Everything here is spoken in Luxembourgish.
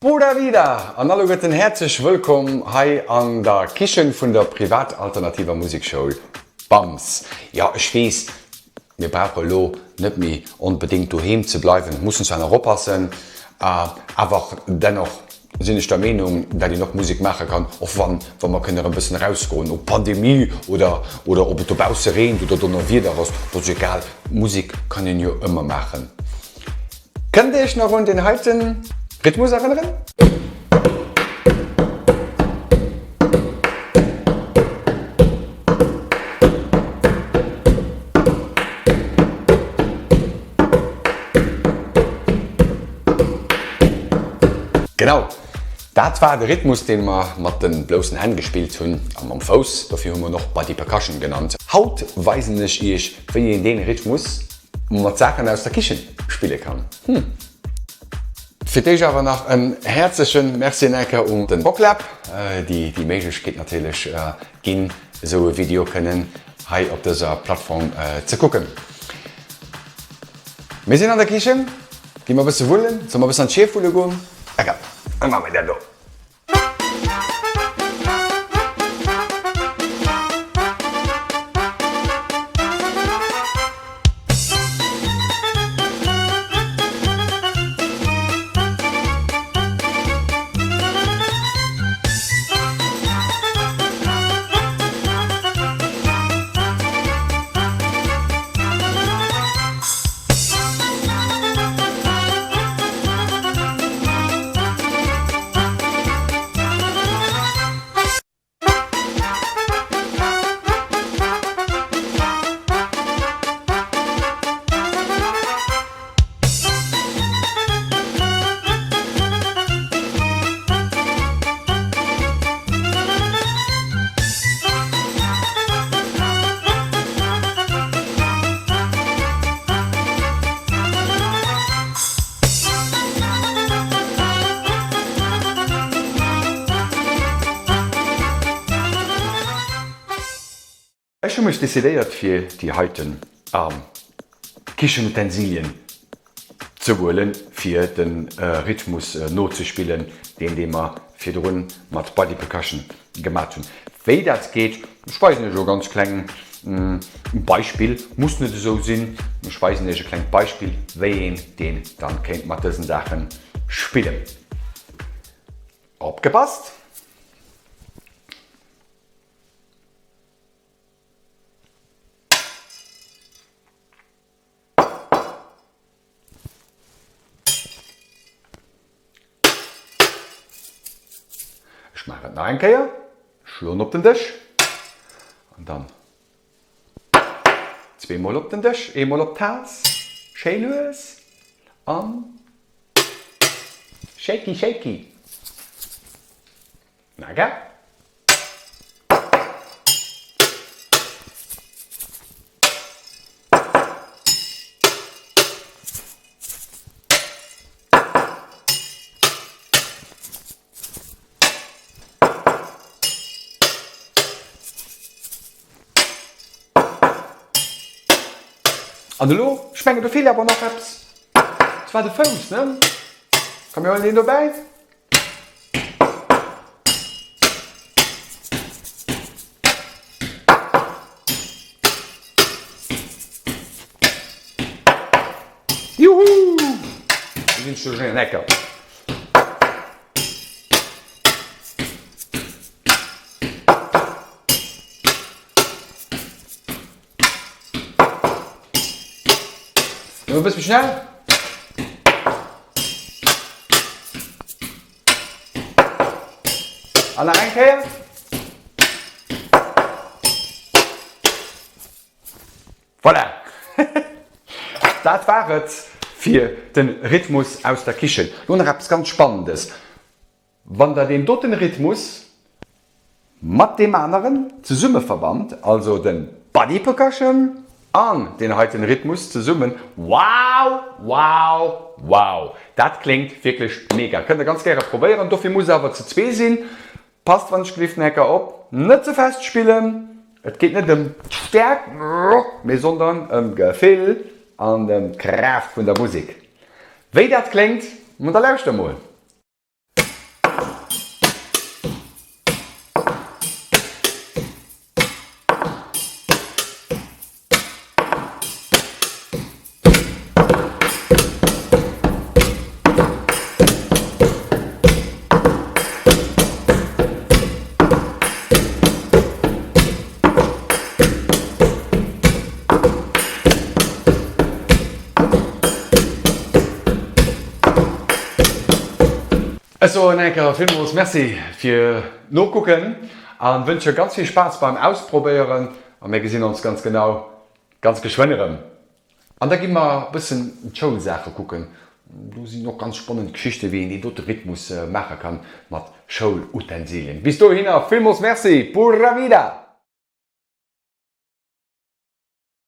Pura Vida! An alleguerten häerzlech wëllkomm hei an der Kichen vun der privat-alternativer Musekschoul BAMS. Jo, ech weess, mir brauche elo net méi onbedéngt doheem ze bleiwen, mussen zwar nach oppassen, awer dennoch sinn ech der Meenung, dat een och Musek maache kann, och wann wa mer kënne erëm bëssen erausgoen, ob Pandemie oder oder ob et dobausse reent oder Donnerwieder ass, dat ass egal, Musek kann een jo ëmmer maachen. Kënnt Dir Iech nach un deen heiten Rhythmus erënneren? Genau, dat war de Rhythmus, dee mer mat de bloussen Hänn gespillt hunn a mam Fouss. Dofir hu mer en och Body Percussion genannt. Haut weisen ech iech, wéi een dee Rhythmus mat Saachen aus der Kichen spille kann. Hm. Fir d'éischt awer nach en häerzleche Merci en Enker un den Rocklab, déi déi Méiglechkeet natierlech ginn, esou e Video kënnen hei op dëser Plattform ze kucken. Mir sinn an der Kichen, gi mer e bësse wullen. Solle mer e bëssen an d'Schief wulle goen? Egal, da maache mir dat elo. Ech hu mech decidéiert fir déi heiten Kichenutensilien ze huelen fir de Rhythmus nozespillen, deen dee mer virdrun mat Body Percussion gemat hunn. Wéi dat geet, ech weisen iech elo e ganz kleng Beispill, muss net esou sinn, ech weisen iech e klengt Beispill wéi een deen dann kéint mat dësen Saachen spillen. Opgepasst! Ech maachen et nach eng Kéier, schloen op den Dësch an dann zweemol op den Dësch, eemol op d'Taass, schéi lues an shaky shaky. Na gell? An elo, ech mengen do feelt awer nach eppes, dat war de Fouss, ne? Komm mir huelen deen dobäi. Juhu! Do sinn ech duerch en Ecker. Lo e bësse méi schnell. An nach eng Kéier. Voilà! Dat war et fir de Rhythmus aus der Kichen. Lo nach eppes ganz Spannendes. Wann der deen doten Rhythmus mat deem aneren zesumme verbannt, also den Body Percussion an deen heiten Rhythmus zesummen, wow, wow, wow, dat kléngt wierklech mega. Kënnt der ganz gäre probéieren, dofir muss awer zu zwee sinn. Passt wann ech gelift Necker op, net ze fest spillen, et geet net ëm d'Stäerkt, mee sondern ëm d'Gefill an ëm d'Kraaft vun der Musek. Wéi dat kléngt, ma da lauschter mol. Ech soen eng Kéier villmools Merci fir d'Nokucken a wënsche ganz vill Spaass beim Ausprobéieren a mir gesinn ons ganz genau ganz geschwënn erëm an da gi mer bëssen d'Schoulsaache kucken. Do sinn och ganz spannend Geschichten, wéi een deen dote Rhythmus maache kann mat Schoulutensilien. Bis dohinner villmools Merci, pura vida!